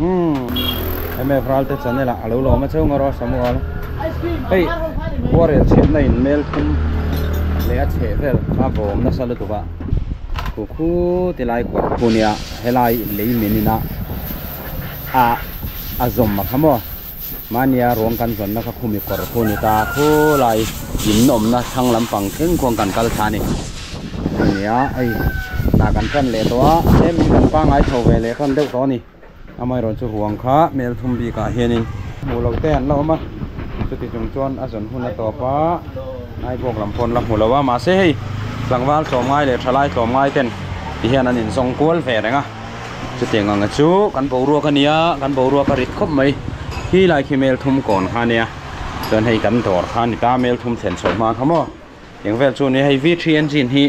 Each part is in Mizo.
Umm MF Ralte channel ah alo lawm a cheu ngawr aw Samuel hei khuarel chhiatna in mel thum leh a chheh vel kha vawm nasa lutuk a khu khu ti lai kawr khu nia helai lei min ina a a zawm a kha maw mahnia ruang kan zawnna kha khumi kawr khu ni ta khulai in awmna thlang lampang thleng khuan kan kal thla a ni. Nia hei tah kan tan leh tawh a tlem in kan pangngai chho ve leh tan deuh tawh a ni amaherawh chu ruang kha hmel thum bik ah hianin hmuh loh te an la awm a chuti chung chuan a zawn hun a tawp a Aibawk lam pawh an la hmu lo a mahse hei tlangval tlawmngai leh thalai tlawmngai ten ti hian an inzawng kual ve reng a chutiang ang chu kan boruak a nia kan boruak a rit khawp mai khi lai khi hmel thum kawn kha a nia chuan hei kan dawr kha a ni ta hmel thum thlen chhoh hma kha maw. Eng vel chu ni hei V3 engine hi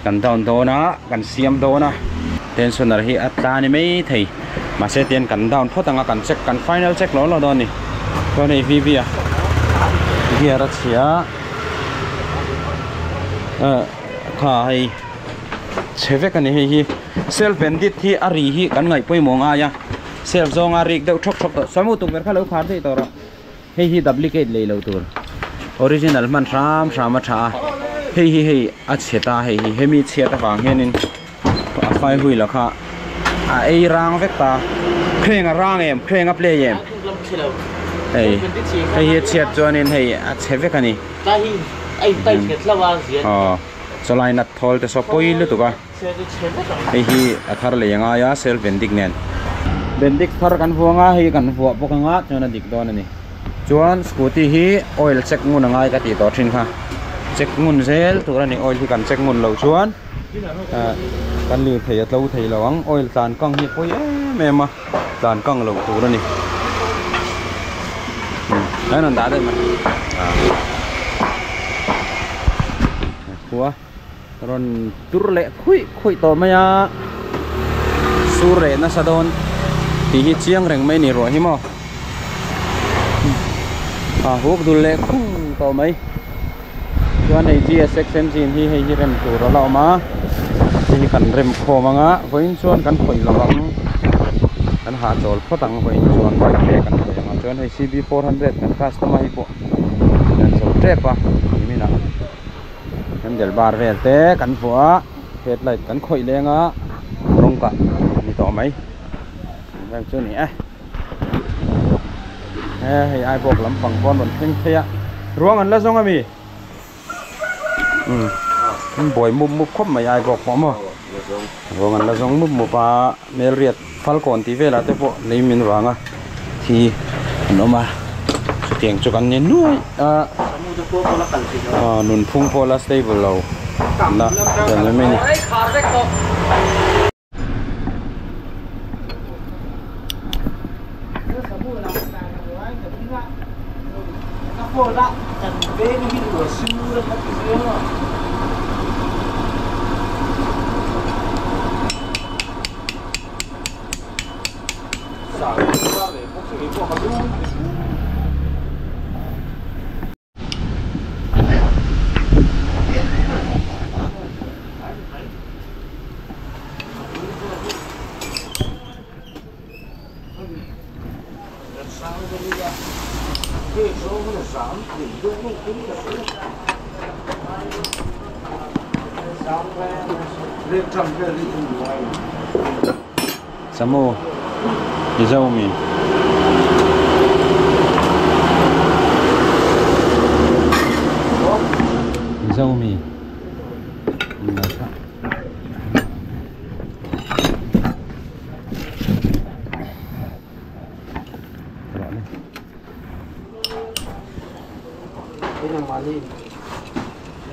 kan down dawn a kan siam dawn a tensioner hi a tla ni mai thei mahse tian kan down phawt ang a kan check kan final check lo lo dawn a ni chuan hei V V a gear a chhia ah kha hei chhe vek a ni hei hi self bandit hi a ri hi kan ngaih pawimawh ngai a self zawnga rik deuh thawk thawk tawh samu tukverh kha lo khar daih tawh rawh. Hei hi duplicate lei lo tur original hman hram hram a tha a hei hi hei a chhe ta hei hi hemi chhiat avang hianin a fai hui la kha a ei rang vek ta crane a rang em crane a play em hei hei hi a chhiat chuanin hei a chhe vek a ni aw chawlai nat thawl te saw pawi lutuk a. Hei hi a thar lei a ngai a self bendik nen. Bendik thar kan vuang a hei kan vuah bawk anga chuan a dik dawn a ni. Chuan scooty hi oil check ngun a ngai ka tih tawh thin kha. Check ngun zel tur a ni oil hi kan check ngun loh chuan kan lir thei a tlo thei lo ang oil tlan kang hi a pawi em em a tlan kang loh tur a ni. An rawn dah daih mai. Khua. Rawn tur leh khuih khuih tawh mai a, sur leh nasa dawn tih hi chiang reng mai a ni ruah hi maw a huk dul leh khung tawh mai chuan hei GSX engine hi hei hi rem tur a la awm a hei hi kan rem khawm ang a vawiin chuan kan khawih lo ang kan hahchawl phawt ang vawiin chuan bike te kan khawih ang a chuan hei CB400 kan customer hi pawh kan zo tep a nimin ah. Handle bar vel te kan vuah a headlight kan khawih leng a rawng kah a ni tawh mai vel chu a ni e he hei ai bawk lampang pawn rawn thleng phei a ruang an la zawng ami umm an buai mup mup khawp mai ai bawk pawh maw ruang an la zawng mup mup a hmelriat falkawn tih velah te pawh lei min vang a thi an awm a chutiang chu kan ni nuaih a aw nunphung pawh la stable lo la tel mai mai a ni. Samu Mizo mi. Mizo mi.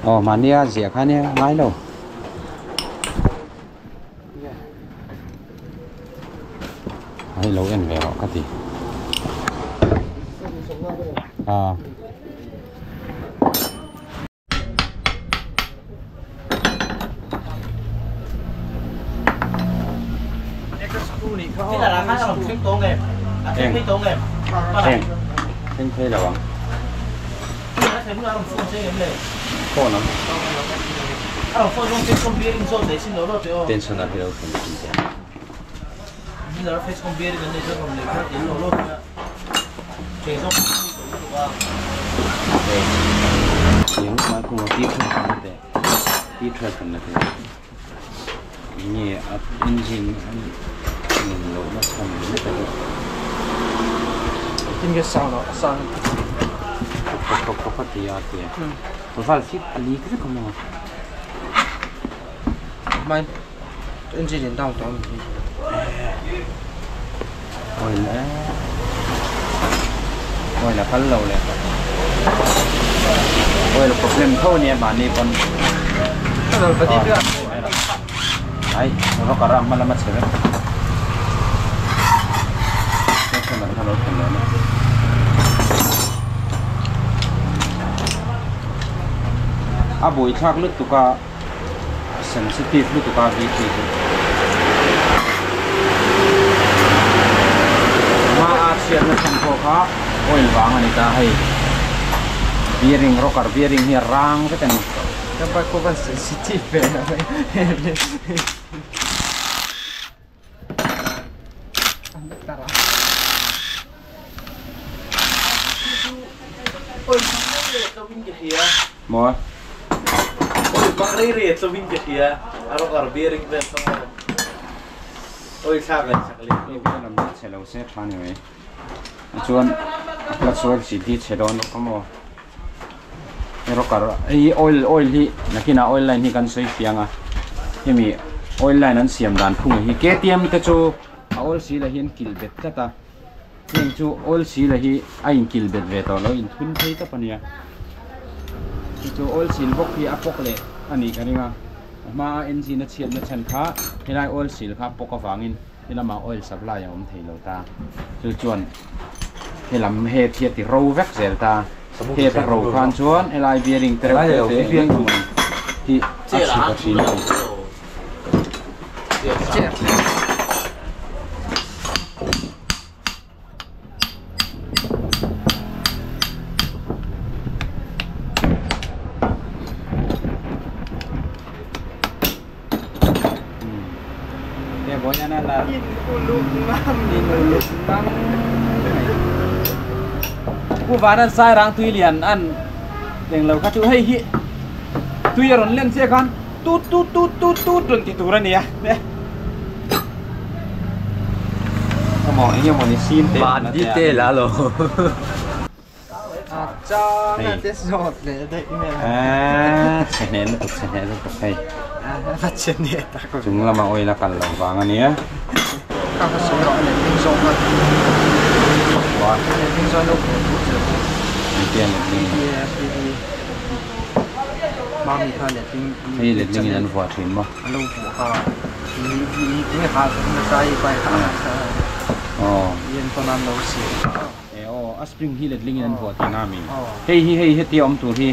Aw mahnia ziah kha nia ngai lo. Hei lo en ve rawh ka ti. A. Eng. Thleng phei lo ang. Phone ang. Tension a hi lo thlen thin teh. Nge a engine a nin loh na chhan ni ta hi. Tin nge sound a sound. Pok pok pok a ti a ti a. Valve hi a leak vek a maw? Mai engine in down tawh a ni hi. Oil e oil a kal lo leh oil problem tho a nia mahni pawn ai rock a ram hma lama chhe vek lo thlen leh a a buaithlak lutuk a. Sensitive lutuk a V3 chu. Hma a chhiatna chhan pawh kha oil vang a ni ta hei. Bearing rocker bearing hi a rang vek a ni. Ka bike pawh khan sensitive ve lo mai. Maw? Chhe lo se tha ni mai. Chuan a clutch oil si hi chhe dawn lawk a maw? Rocker hei oil oil hi nakinah oil line hi kan sawi fiang a hemi oil line an siam dan phung hi K_T_M te chu a oil si la hi an kilh bet tlat a heng chu oil si la hi a inkilh bet ve tawh lo inthun phei tawp a nia chu chu oil sil bawk hi a pawk leh a nih ka ring a a hma a engine a chhiatna chhan kha helai oil sil kha a pawk avangin helamah oil supply a awm thei lo ta chu chuan helam head hi a ti ro vek zel ta head a ro khan chuan helai bearing te reuh te te eng eng emaw hi a chhuk a thin a ni. Pu Vanan Sairang tui lian an englo kha chu hei hi tui a rawn len chiah khan tut tut tut tut tut rawn ti tur a ni a. Emaw eng emaw ni sim te Van di te la lo. A chang a te zawt leh daih mai. A chhe hneh lutuk chhe hneh lutuk hei. A chhe hneh tak. Chung lama oil a kal loh vang a nia. Ka ka sawi rawh leh ding zawng kha. Leh ding zawng lo pawh duh che. Engtia leh ding. Mami kha leh ding. Hei leh ding in an vuah thin maw. A lo vuah kha. Tinge ha nasa i pai kha. Aw. Ien pawn an lo siam kha. E aw a spring hi letling in an vuah tih na mi. Hei hi hei hetia awm tur hi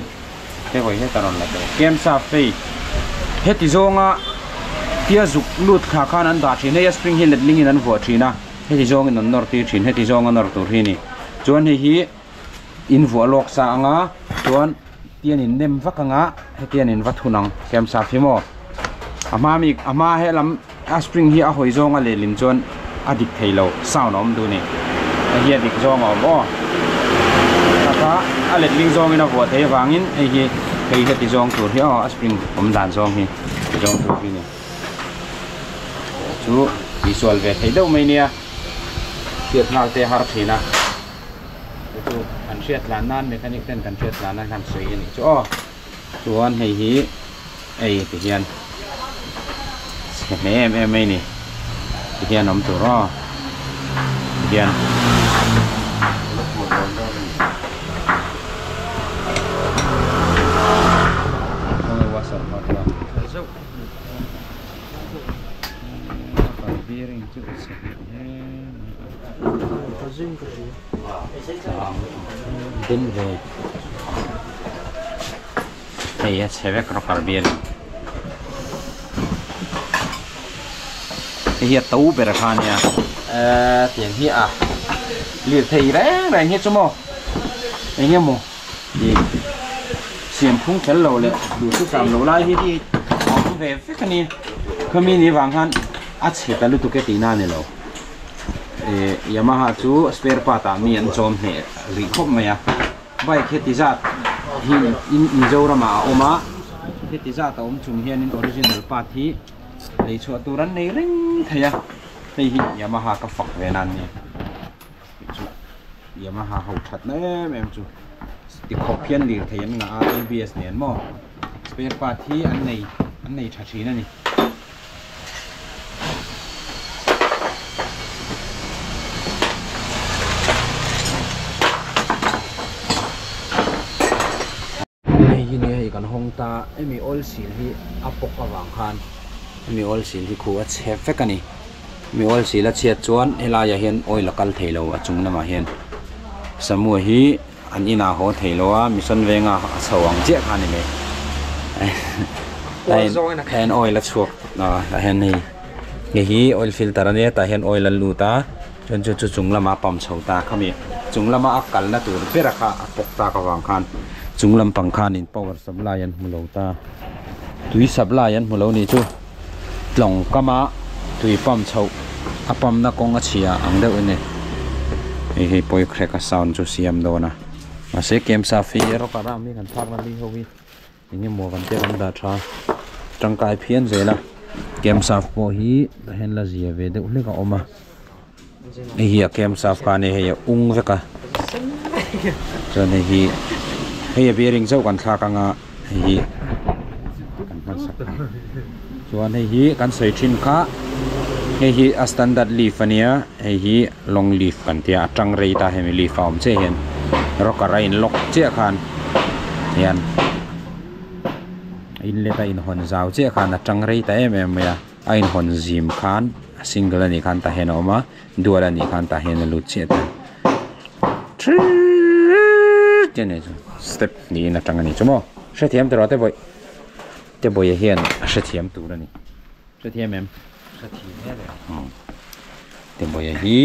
hei hawi heta rawn la tawh. Camshaft hei heti zawnga tia zuk lut thla khan an dah thin. Hei a spring hi letling in an vuah thin a, heti zawngin an nawr tir thin. Heti zawnga nawr tur hi a ni. Chuan hei hi in vuah lawk sa anga chuan tian in nem vak anga hetian in va thun ang camshaft hi maw. A hma mi a hma helam a spring hi a hawi zawnga lehlin chuan a dik thei lo sound a awm duh a ni hei hi a dik zawng a awm aw taka a letling zawngin a vuah theih avangin hei hi hei heti zawng tur hi aw a spring awm dan zawng hi ti zawng tur hi a ni chu tihsual ve theih deuh mai nia hriat nghal te a har thin a chu chu an hriat tlan nan mechanic ten kan hriat tlan nan khan sawi a nih chu aw. Chuan hei hi ei ti hian chhe hle em em mai ni ti hian awm tur aw ti hian bearing chu chhe hle mai a den ve. Hei a chhe vek rocker bial hei hi a to ber kha ania ehh tiang hi a lirthei reng reng hi chu maw eng emaw ih siam phung fel lo leh duh chu tlam lo lai hi a awm ve vek a ni khami ni vang khan a chhe ta lutuk e tihna a ni lo. Yamaha chu spare part ah mi an chawm hneh rih khawp mai a bike heti zat hi Mizoram ah a awm a heti zat a awm chung hianin original part hi lei chhuah tur an nei reng thei a hei hi Yamaha ka fak ve na an ni chu Yamaha ho that na em em chu tikhawp hian lirthei an ngah a A_B_S nen maw spare part hi an nei an nei tha thin a ni. Hei hi nia hei kan hawng ta hemi oil seal hi a pawk avang khan hemi oil seal hi khu a chhe vek a ni hemi oil seal a chhiat chuan helaiah hian oil a kal thei lo a chung lamah hian samua hi an inah haw thei lo a mission venga a chho ang chiah kha a ni mai tah hian oil a chhuak tah hian hei hei hi oil filter a nia tah hian oil a lut a chuan chu chu chung lamah a pump chho ta khami chung lama a kalna tur bera kha a pawk tak avang khan chung lampang khanin power supply an hmu lo ta tui supply an hmu lo nih chu tlawng kama tui pump chhoh a pump na kawng a chhia ang deuh a ni hei hi pawi crack a sound chu siam dawn a mahse camshaft hi rock a ram hi kan thlak na mi ho hi eng emaw kan te kan dah tha tangkai phian zel a camshaft pawh hi tah hian la zia ve deuh hlek a awm a hei hi a camshaft kha a ni hei a ung vek a chuan hei hi hei a bearing chauh kan thlak anga hei hi kan hmansak ang chuan hei hi kan sawi thin kha hei hi a standard leaf a nia hei hi long leaf kan tia a tang rei ta hemi leaf a awm chiah hian rocker a in lock chiah khan hian a inlet a inhawn zau chiah khan a tang rei ta em em mai a a inhawn zim khan a single a nih khan tah hian a awm a dual a nih khan tah hian a lut chiah ta te nei chu step niin a tang a ni chu maw hrethiam tawh te bawih te bawih hian a hrethiam tur a ni hrethiam em te bawih hi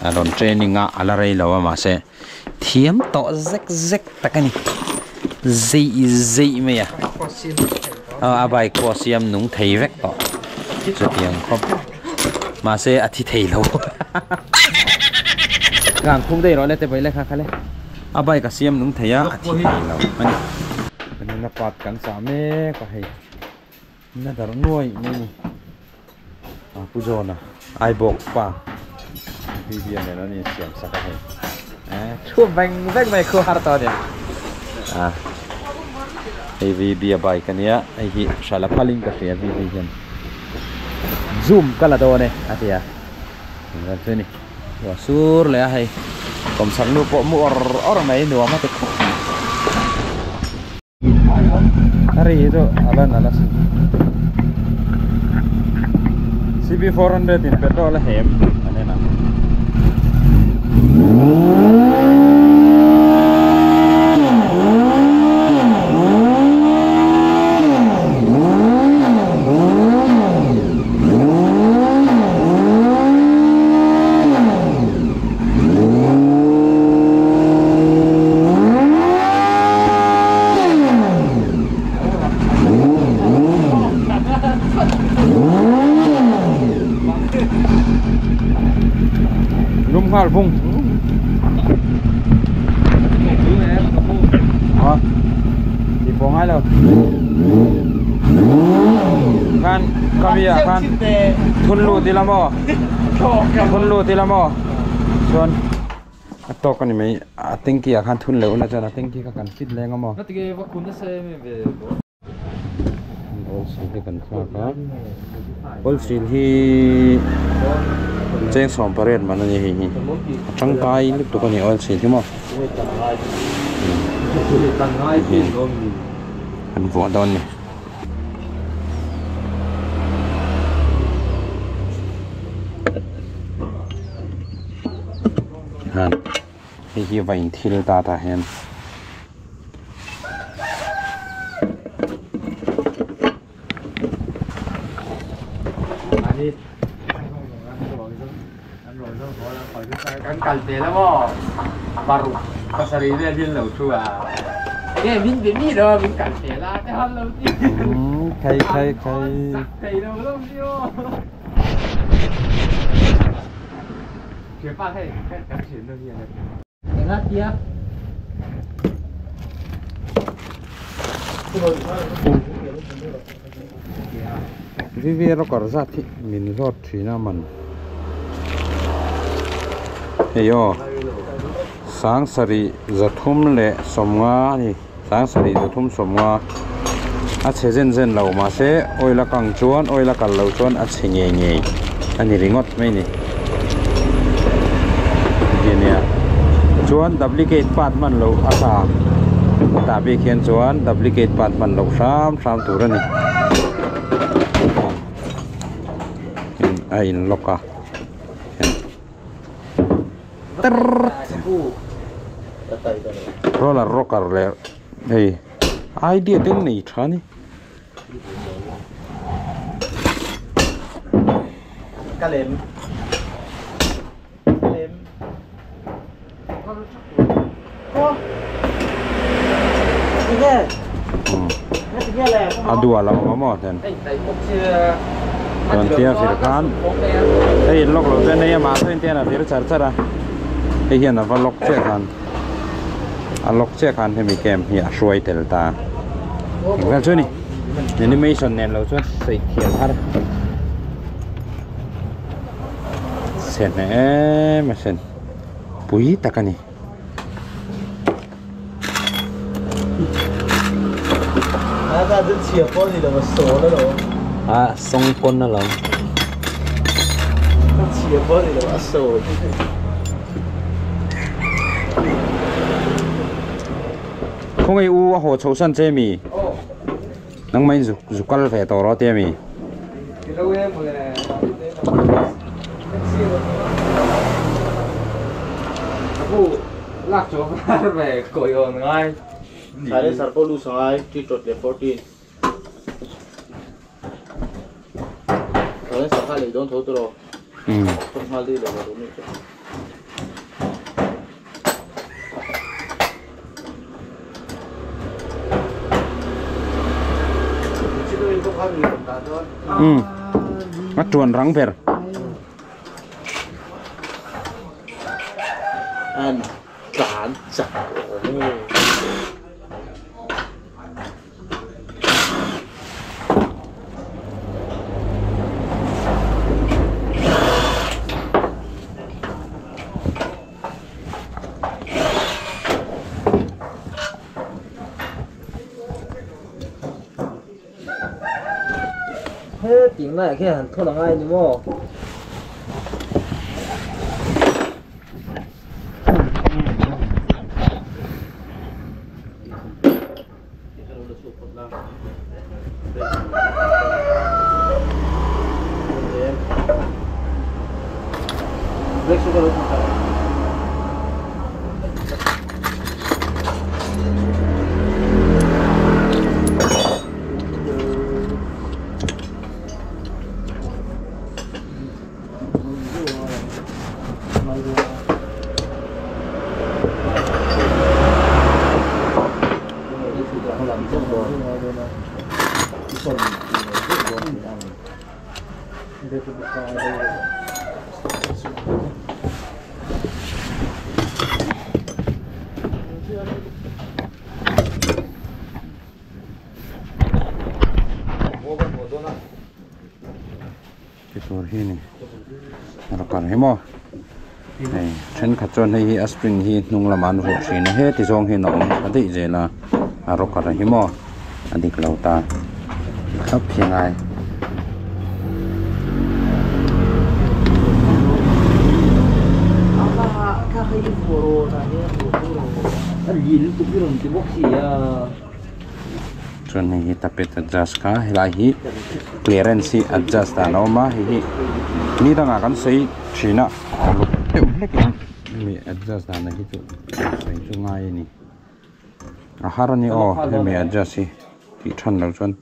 a rawn training a a la rei lo a mahse thiam tawh zek zek tak a ni zeih zeih mai a a bike pawh a siam nung thei vek tawh chutiang khawp mahse a thi thei lo kang khum daih rawh le te bawih le kha kha le a bike a siam nung thei a a thi thei lo a ni banana part kan chah mek a hei na darh nuai mai a ni a pu John-a Aibawk pa video nen an insiam sak a hei eh thu veng veng mai khu har tawh a nia a hei VB a bike a nia hei hi hralh a phalin ka hria VB hian zoom ka la dawn e a ti a engvel chu a ni ruah sur leh a hei kawmchhak nu pawh mu awr awr mai nuam a ti khawp mai. A ri hi chu a lan a la si CB 400 in petrol a hem an en ang. Lum nghal vung. Ờ. Thì bỏ ngay rồi. Khan kami ah khan thun lu ti lamo. Thun lu ti lamo. Chuan a tawk a ni mai a tanki ah khan thun leh ula chuan a tanki kha kan fit leng a maw. Oil seal hi kan thlak a oil seal hi cheng sawm pariat man a ni hei hi a tangkai lutuk a ni oil seal hi maw kan vuah dawn a ni. Han hei hi va inthil ta tah hian. Kan kal ve la maw paruk pasarih vel hi an lo thu a enge min be mi lo min kal ve la te han lo ti Khai khai khai thei lo lo mi aw. 学霸嘿，看看选东西了。你看爹。VV rocker zat hi min zawt thina man heyo sang sari zathum le somnga ni sang sari zathum somnga a che zen zen lo ma se oila kang chuan oila kal lo chuan a che nge nge ani ringot mai ni genia chuan duplicate part man lo a sa ta bi khian chuan duplicate part man lo sam sam tur ani a in lock a roller rocker le hei idea ten nei tha ni kalem kalem adua la ma ten còn tia phir khan hei lock lo ten nei ma ten tia na phir char char a hei hian a va lock che khan a lock che khan hemi kem hi a hruai tel ta vel chu ni animation nen lo chuan sei thiam har sen em a sen pui takani a ta dun chia pon ni lo ma so lo lo à song pon nó lắm chia pon ni lo ma so không ai u hồ chấu san che mi nang mai zu zu kal ve to ro te mi lạc chỗ về cội hồn ngay sare sarpolu sangai ti totle 14 sare sakha le don thotro thmal di le ro ni Mắt chuồn rắn về ăn cán chặt顶来看，拖到爱的么？Then khat chuan hei hi a spring hi hnung lam an vuah thin a he ti zawng hi a awm tha daih zel a a rocker hi maw a dik lo ta thlap hi ngai chuan hei hi tapet adjust kha helai hi clearance hi adjust dan a awm a hei hi ni dangah kan sawi thin a deuh hlek in mi adjust dan hi chu sawi chu ngai ani a har ani aw hemi adjust hi tih than lo chuan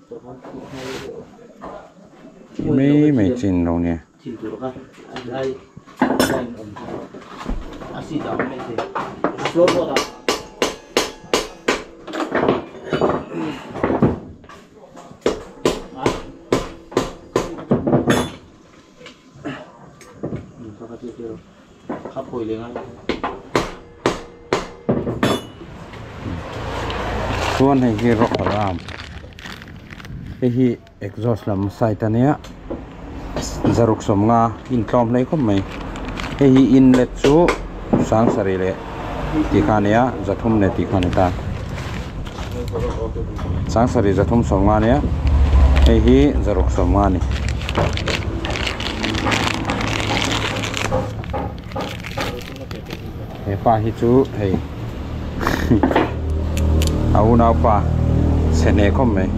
tih mai mai chin lo nia Kha phawi leh ngai. Chuan hei hi rock alarm hei hi exhaust lam side ania zaruk sawmnga intlawm hlei khawp mai hei hi inlet chu sang sarih leh tih kha ania zathum leh tih kha ani ta sang sarih zathum sawmnga ania hei hi zaruk sawmnga a ni. He pa hi chu hei a unaupa chhe hneh khawp mai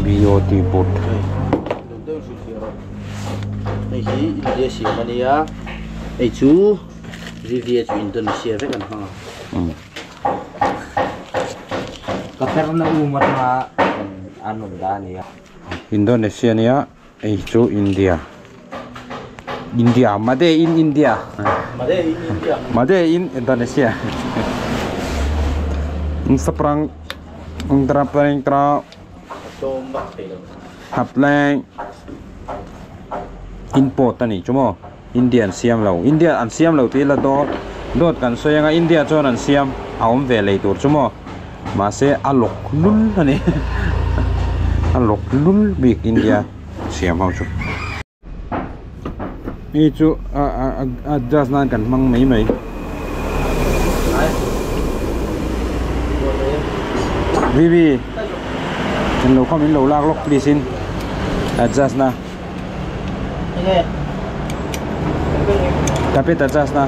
BOT boot. Hei hi India siam a nia hei chu VVA chu Indonesia vek an hmang a. Ka perna um atanga an rawn dah a nia. Indonesia nia. Hei chu India India made in India Made in India Made in Indonesia Saprang Hapleng Import a nih chu maw India an siam lo India an siam lo tih ila dawt dawt kan sawi anga India chuan an siam a awm ve lei tur chu maw mahse a lawk lul a ni a lawk lul bik India siam ho chu hei chu a a a adjust nan kan hmang mai mai Vivi englo kha min lo lak lawk please in adjust na. Tapet adjust na.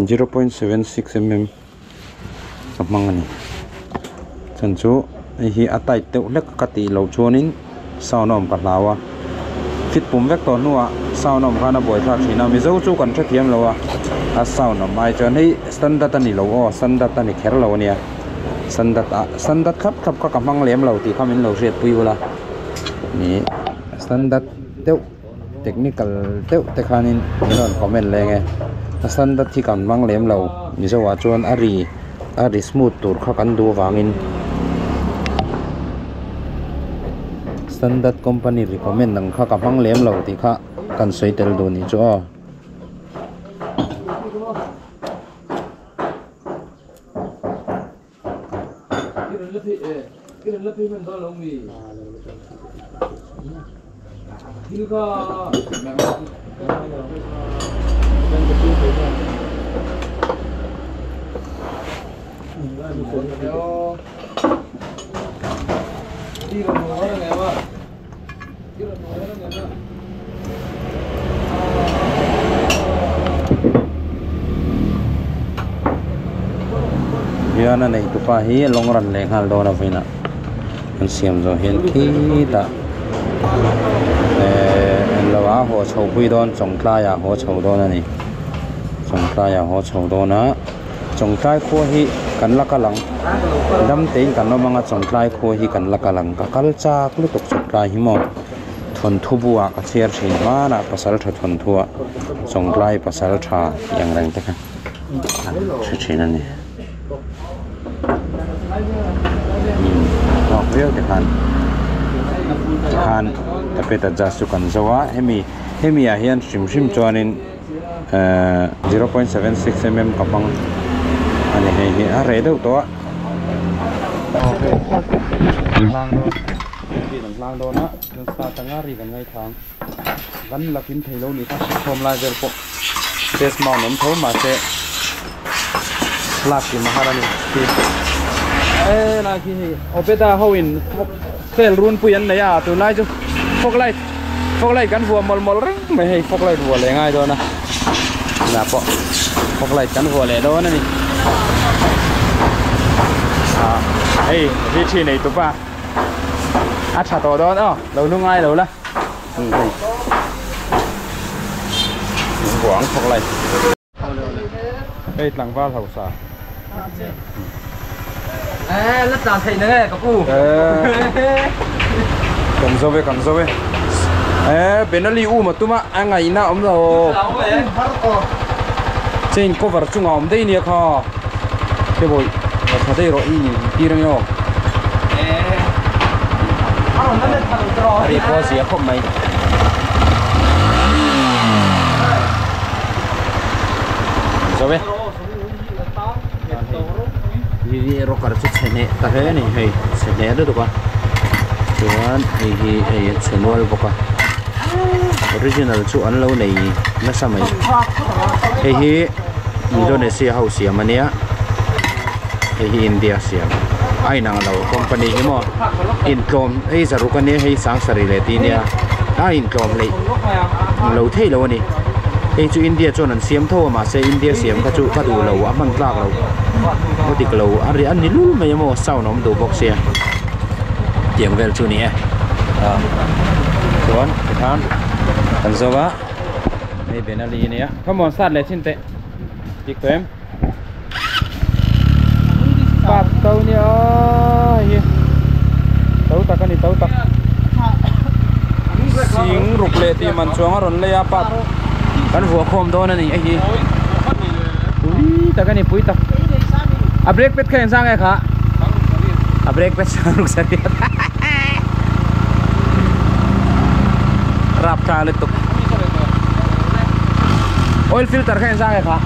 0.76 mm ka hmang a ni chhan chu hei hi a tight deuh hlek ka tih loh chuanin sound a awm ka hlau a fit pum vek tawh hnuah sound a awm khan a buaithlak thin a mizo chu kan hrethiam lo a a sound awm ai chuan hei standard a ni lo aw standard a ni kher lo a nia standard ah standard thlap thlap kha ka hmang lem lo tih kha min lo hriatpui ula ni standard deuh technical deuh te khanin min rawn comment leng e a standard hi kan hmang lem lo mizo ah chuan a ri a ri smooth tur kha kan duh avangin standard company recommend ang kha ka hmang lem lo tih kha kan sawi tel duh nih chu aw. Hian a nei tupa hi lawng ran leh nghal dawn a vawiinah an siam zawh hian khitah ehh englo ah haw chho pui dawn chawngtlai ah haw chho dawn a ni chawngtlai ah haw chho dawn a. Chawngtlai khua hi kan la kal ang dam tein kan awm anga chawngtlai khua hi kan la kal ang ka kal chak lutuk chawngtlai hi maw thawnthu buah ka chhiar thin hmanah pasal tha thawnthu ah chawngtlai pasal tha tih ang reng te kha an hre thin a ni umm tawk viau te khan tikhan tapet adjust chu kan zo a hemi hemi ah hian hrim hrim chuanin. Ehh 0.76 mm ka hmang a ni hei hi a reh deuh tawh a kan hlang dawn a chuan sa tanga ri kan ngaithla ang kan la kim thei lo nih kha sawm lai vel pawh face mount awm tho mahse lak kim a har a ni. E lai khi hei Obeda ho in khel runpui an nei a tunlai chu fog light fog light kan vuah mawlh mawlh reng mai hei fog light vuah leh ngai dawn a tunah pawh fog light kan vuah leh dawn a ni ah hei v three nei tupa a tha tawh dawn aw lo lu ngai lo la hei vuah ang fog light. Hei tlangval hausa. Eh, la tlan theih na nge ka pu. Eh. Kan zo ve kan zo ve. Eh, Benali u ma tuma a ngaihna awm lo. Chain cover chunga awm daih nia kha. Ke bawi va tha daih rawh i ni tir ange aw. Eh. A ri pawh a zia khawp mai. Zo ve Vivi rocker chu chhe hneh ta hle a ni hei chhe hneh lutuk a chuan hei hi hei a chhe nual bawk a original chu an lo nei nasa mai hei hi Indonesia ho siam a nia hei hi India siam a inang lo company hi maw intlawm hei zaruk a nia hei sangsarih leh tih nia a intlawm hleih lo thei lo a ni hei chu India chuan an siam tho a mahse India siam kha chu ka duh lo a hman tlak lo a dik lo a ri a ni lul mai a maw sound a awm duh bawk sia tiang vel chu a ni e ah chuan tikhan kan zo a hei Benali a nia come on start leh chin teh dik tawh em. Pap to nia hei hi to tak a ni to tak sing ruk leh tih man chuang a rawn lei a pap kan vuah khawm dawn a ni hei hi pui tak a ni pui tak a brake pad kha engzang nge kha a brake pad sang ruk sarih rapthlak lutuk oil filter kha engzang nge kha.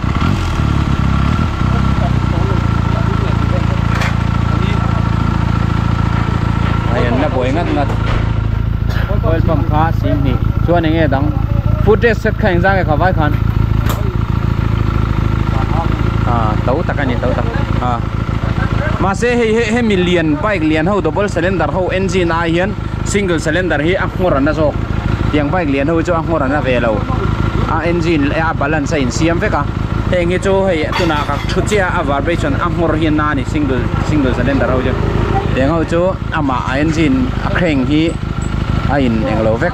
Hei an la buai ngat ngat oil pump kha sing hnih chuan eng nge dang foot rest set kha engzang nge kha vai khan ah to tak a ni to tak ah mahse hei hemi lian bike lian ho double cylinder ho engine ai hian single cylinder hi a nghawr a na zawk tiang bike lian ho hi chu a nghawr a na ve lo a engine leh a balance a insiam vek a heng hi chu hei tunah ka thu chiah a vibration a nghawr hi a na a ni single single cylinder ho chu tiang ho chu amah a engine a crank hi a in englo vek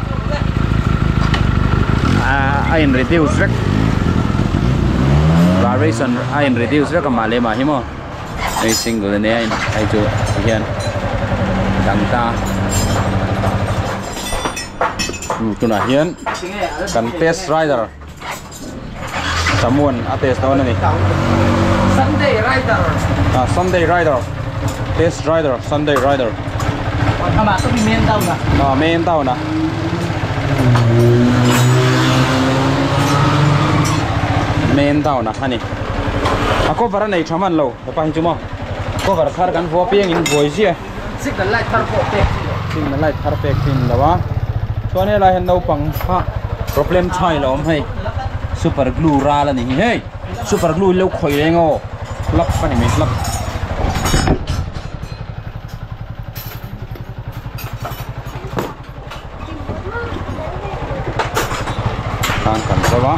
a in reduce vek vibration a in reduce vek amah leh mah hi maw. Hei single ania hei chu tihian dang ta tunah hian kan test rider Samuan a test dawn a ni Sunday rider ah Sunday rider test rider Sunday rider amah chu main town ah ah main town ah main town ah a ni. A cover a nei tha hman lo hepa hi chu maw cover thar kan vuah piang in buai ziah signal light thar pawh pek chi lo signal light thar pek chi ni lo a chuan helai hian naupang kha problem chai la awm hei super glue ral a ni hi hei super glue hi lo khawih reng aw hlap a ni mai hlap. Khan kan zo a.